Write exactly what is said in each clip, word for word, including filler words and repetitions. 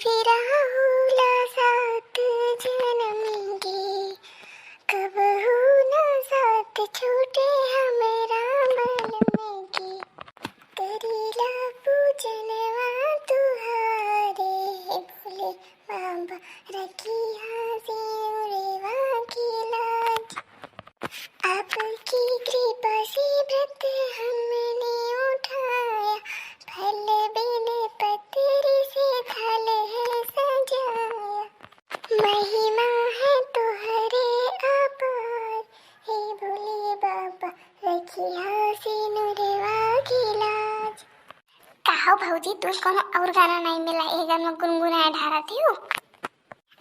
फिर होला सात जनम के, कबहू ना साथ छूटे हमरा बलम के। करीला पूजनवा तुहारे, भोले बाबा रखिया सिनुरवा के लाज। आपकी कृपा से व्रत हमने उठाया, फल बेल पत्र से थाल है सजाया। महिमा है तोहरे अपार, हे भोले बाबा रखिया सिनुरवा के लाज। का हो भौजी, तू कौनो और गाना नहीं मिला, ए गाना गुनगुनाए ढारत हो?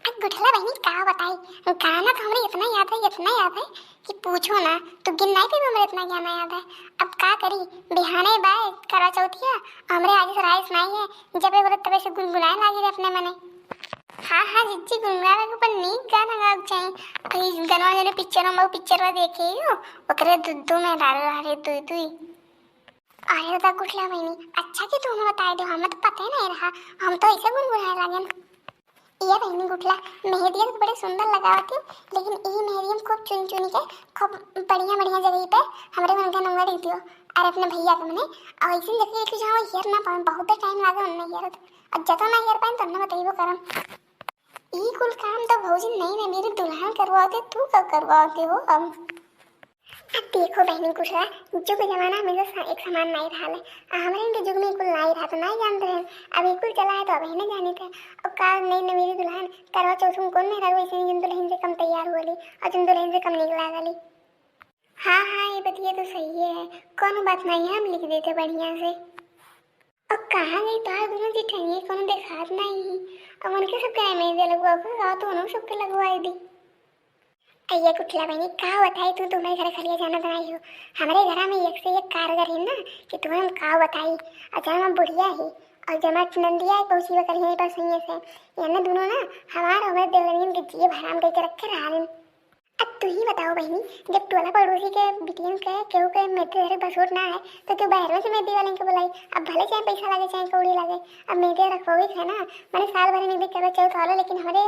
अब गुठला बहिनी का बताई, गाना तो हमरे इतना याद है, इतना याद है कि पूछो ना, तू गिन नहीं पाइबे, हमरे इतना गाना याद है। अब का करी, बिहाने बाय करवा चौथिया, हमरे आगे से राइस नहीं है, जब ये बोले तबे से गुनगुनाए लागी रे अपने मने। हाँ हाँ जिज्जी, गुनगुनावे के ऊपर नीक गाना गावे के चाही। अभी गनवा जने पिक्चर में, पिक्चर में देखे हो, ओकरे दुद्दू में डाल रहा रे दुई दुई। अरे दादा गुठला बहिनी, अच्छा कि तू हमें बताए दो, हमें तो पता ही नहीं रहा, हम तो ऐसे गुनगुनाए लागेन। ये बहिनी गुठला, मेहंदिया तो बड़े सुंदर लगावत हो, लेकिन ई मेहंदी में खूब चुन चुन के खूब बढ़िया बढ़िया जगह पे हमरे मन का नंबर दे दियो। अरे अपने भैया के मने, और ऐसे देखे कि जहाँ हेयर ना पाए, बहुत टाइम लागे उनने हेयर। अब जतो ना हेयर पाए तो उनने बताइबो करम। ई कुल काम तो भौजी नहीं ना मेरी दुल्हन करवाते, तू कब करवाते हो अब? अब देखो बहिनी गुठला, जुग जमाना हमेशा सा-, एक समान नहीं रहा है। आ हमरे इनके जुग में कुल नहीं रहा तो नहीं जानते हैं। अब ये कुल चला है तो अब ही नहीं जाने थे। और का नहीं नवेली दुल्हन करवा चौथ में कौन मेहरारू ऐसे नहीं जिन दुल्हन से कम तैयार हुआ ली और जिन दुल्हन से कम निकला ली। हाँ हाँ, ये बतिया तो सही है, कौन बात नहीं है, हम लिख देते बढ़िया से। अब कहाँ गई तोहार दुनो जेठनिया, कोनो देखात नाहीं। अब उनके सबके मेहंदी लगवा के का तो उन्हों सबके लगवाए दी। अइया गुठला बहिनी, का बताई तू, तुम्हरे घर खलिया जाना तो नाहीं हो। हमरे घरा में एक से एक कारीगर है ना कि तुम्हें हम का बताई। और जमा बुढ़िया है और जमा नंदिया है, पहुँची बकरी है पर सही से। ये ना दुनो ना हमार हमरे देवरनियन के जीभ हराम करके रखे रहा। अब तू ही बताओ बहिनी, जब टोला पड़ोसी के बिटियन के केहू के मेहंदी धरे बसोट ना आए, तो तू बाहर में से मेहंदी वाले के बुलाई। अब भले चाहे पैसा लागे, चाहे कौड़ी लागे, अब मेहंदी रखवावे के है ना, माने साल भर में भी करवा चौथ वाला, लेकिन हमरे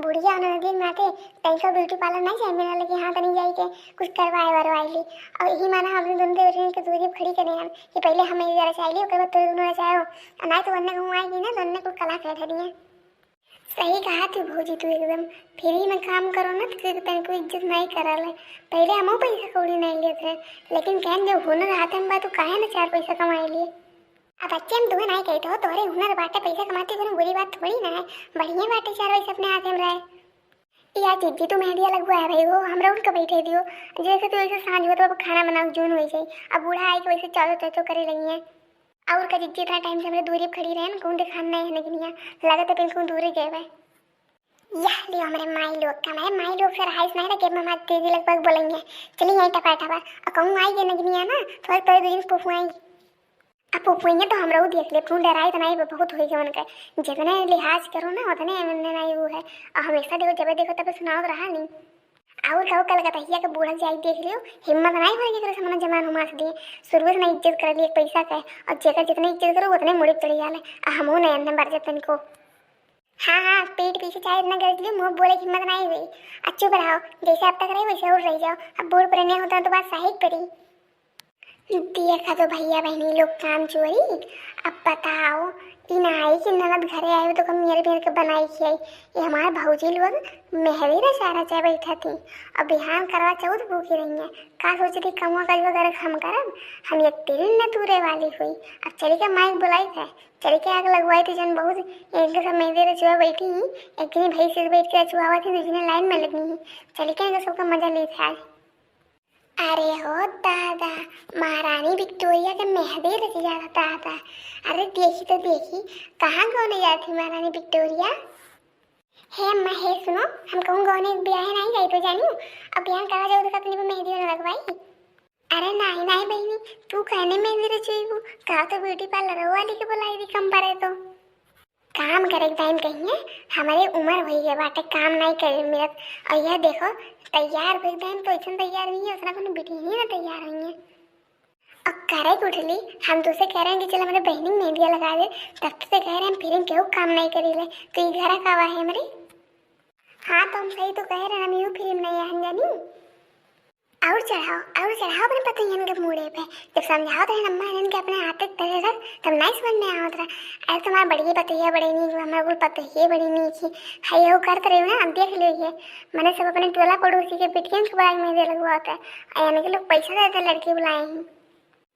बुढ़िया और ननदिन नाते तनिको ब्यूटी पार्लर नहीं जाए मिला, लेकिन हाँ तनी जाई के कुछ करवाए वरवाए ली। और यही माना हमने दोनों देवरियन के दूरी खड़ी करे हम कि पहले हम मेहंदी रचाई ली, ओकर बाद तोरे दोनों रचाओ, और नहीं तो वन्ने कहूँ आएगी ना, तो वन्ने कुछ कला कर धरी है। सही कहा तू भौजी, तू एकदम फ्री में काम करो ना, तो फिर तनिको इज्जत नहीं करल है। पहले हमहू पैसा कौड़ी नहीं लेत रहे, लेकिन कहन जब हुनर हाथ में बा, तो काहे ना चार पैसा कमाए लिए। अब बच्चे हम दुहे नहीं कहते हो, तोहरे हुनर बाटे, पैसा कमाते कोनो बुरी बात थोड़ी ना है, बढ़िया बाटे चार पैसा अपने हाथ में रहे। या जीजी, तू मेहंदिया लगवा है भाई, वो हमरा उनका बैठे दियो, जैसे तू ऐसे सांझ हुआ तो अब खाना बनाओ, जून हो जाए, अब बूढ़ा आए के वैसे चारो चाचो करे लगी है। और का जिज्जी इतना टाइम से हमरे दूरी पे खड़ी रहे न, कहूँ देखान नहीं है नगिनिया, लगत है बिल्कुल दूरी गए बा। यह लियो हमरे माई लोग का, हमरे माई लोग से रहाइश नहीं रखे, हमारे दीदी लगभग बोलेंगे, चली आई टपा टपा, और कहूँ आई गए नगिनिया ना, थोड़ा थोड़े दो दिन फुफुआई। अब फुफुआई तो हमरो देख ले, तू डराई तो नहीं, बहुत होई गए उनके, जितने लिहाज करो ना उतने उनने नहीं वो है, और हमेशा देखो जब देखो तब सुनाओ तो रहा नहीं। और कहू कलकतहिया के बूढ़ा जाई देख लियो, हिम्मत नाई होई केकरो से मना जमान हुमास दिए। शुरू से ना इज्जत कर लिए पैसा के, और जेकर जितने इज्जत करो उतने मुड़ी चढ़ी जाले। आ हमहू नहीं अन्ने बढ़ जाते इनको। हाँ हाँ, पीठ पीछे चाहे इतना गरज लियो, मुँह बोले की हिम्मत नाई हुई। आ चुप रहो, जैसे अब तक रहे वैसे और रह जाओ। अब बूढ़ पुराने होता तो बात सही पड़ी। देखा तो भैया बहनी लोग काम चोरी। अब बताओ, ई ना आई कि ननद घरे आए तो कम मेरे बेर के बनाई खियाई। ये हमार भौजी लोग मेहरी रचा रचा बैठा थी। अब बिहान करवा चौथ भूखी रही है। का सोच रही कमुआ कजवा घर हम करब? हम एक तिरिन न तूरे वाली हुई। अब चली के माइक बुलाई थे, चली के आग लगवाई थी जन बहुत। एक सब मेहंदी रचुआ बैठी ही, एक जनी भैंस से बैठ के रचुआवा थी, दूसरी लाइन में लगी ही। चली के इनका सबका मजा ली थे आज। अरे हो दादा, महारानी विक्टोरिया के मेहंदी रच जाता दादा। अरे देखी तो देखी, कहाँ गौने जाती महारानी विक्टोरिया? हे अम्मा, हे सुनो, हम कहूँ गौने ब्याह नहीं जाई तो जानियो, अब ब्याह करा जाओ तो कतनी भी मेहंदी न लगवाई। अरे नहीं नहीं बहनी, तू कहने मेहंदी रचेबू, का तो ब्यूटी पार्लर वाली के बुलाई दी कम पड़े तो। काम करे के टाइम कहिए, हमारे उम्र होई गए बाटे, काम नहीं करे मिलत। और यह देखो, तैयार भई टाइम तो ऐसन तैयार हुई है, उतना कोनो बिटिया ही ना तैयार हुई है। अब करे के उठली, हम तोसे कह रहे हैं कि चल हमरे बहिनी के मेहंदिया लगा दे, तब तो कह रहे हैं हम फिर केहू काम नहीं करीले, तो ई घरा का आवा है हमरे। हाँ, तो हम सही तो कह रहे हैं, हम यू फिल्म नहीं है, हम जानी। और चढ़ाओ, और चढ़ाओ अपने पतोहियन के मूड़े पे। जब समझाओ तो है अम्मा इनके अपने हाथे तले रख, तब नहीं समझ में आवत रहा। अरे तुम्हारे बड़ी पतोहिया बड़ी नीक, हमारे कुल पतोहिए बड़ी नीक ही। है यहू करत रही ना, अब देख लियो ये। मने सब अपने टोला पड़ोसी के बेटियन के बड़ा मेहंदी लगवाते हैं। और यानी कि लोग पैसा देते लड़की बुलाए हैं।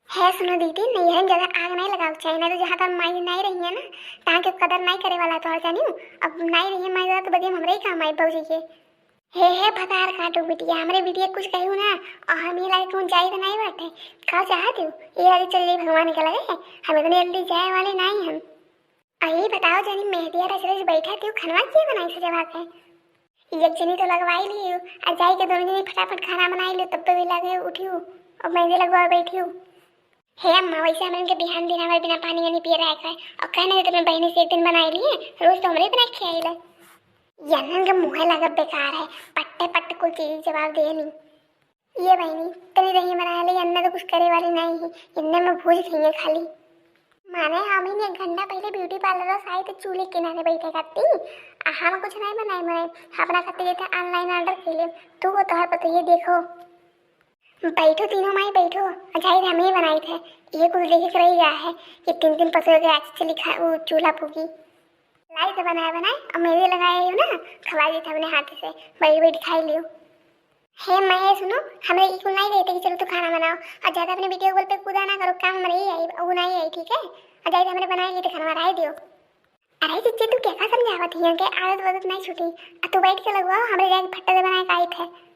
है सुनो दीदी, नैहरन ज्यादा आग नहीं लगावे के चाहिए, नहीं तो जहाँ तक माई नहीं रही है ना, तहाँ के कदर नहीं करे वाला तोहर जानी। अब नहीं रही है माई ज्यादा तो बदिया में हमरे ही काम आई भौजी के। हे, हे भतार काटू बिटिया, हमरे बिटिया कुछ कहू ना, और हम ये लायक कौन जाई तो नहीं बाटे। का चाहत हो? ये लागे चल जाई भगवान के लगे, हम इतने जल्दी जाए वाले नहीं हम। और ये बताओ जानी, मेहंदिया रच रच बैठा थी, खनवा के बनाई सजवा के? एक जनी तो लगवाई ली, आ जाई के दोनों जनी फटाफट खाना बनाई ली, तब तो भी लगे उठी हूँ और मेहंदी लगवा बैठी हूँ। हे अम्मा, वैसे हमन के बिहान दिन हमारे बिना पानी वानी पिए रहे खाए, और कहने दे तुम्हें बहनी से एक दिन बनाई लिए, रोज तो हमरे बना के खियाई ले। यनन के मुँहे लागत बेकार है, पट्टे पट्टे कुल चीज जवाब दे नहीं। ये बहनी, तनी रही बनाए ले, यन्ने तो कुछ करे वाली नहीं है, यन्ने में भूज गई है खाली। माने हम ही एक घंटा पहले ब्यूटी पार्लर से आई तो चूल्हे किनारे बैठे करती, आ हम कुछ नहीं बनाए बनाए, अपना खातिर जैसे ऑनलाइन ऑर्डर कर ले। तू वो तोहर पतोहिए देखो। बैठो तीनों माई बैठो, अजाई हम ही बनाई थे। ये कुल देखे के रही गया है कि तीन तीन पतोह के आज चली खा वो चूल्हा फूकी। लाई तो बनाए बनाए और मेहंदी लगाए हो ना, खवाई देते अपने हाथ से, बैठ बैठ खाई लियो। हे माई सुनो, हमरे ई कुल नहीं कहते कि चलो तू खाना बनाओ, और ज्यादा अपने वीडियो कॉल पे कूदा ना करो, काम हमरे ही आई, वो नहीं आई, ठीक है? और जाए हमरे बनाए लिए तो खाना बनाए दियो। अरे चिच्ची, तू क्या समझावत हिया के आदत वादत नहीं छूटी, आ तू बैठ के लगवाओ, हमरे जाके फट्टा दे बनाए का आई थे।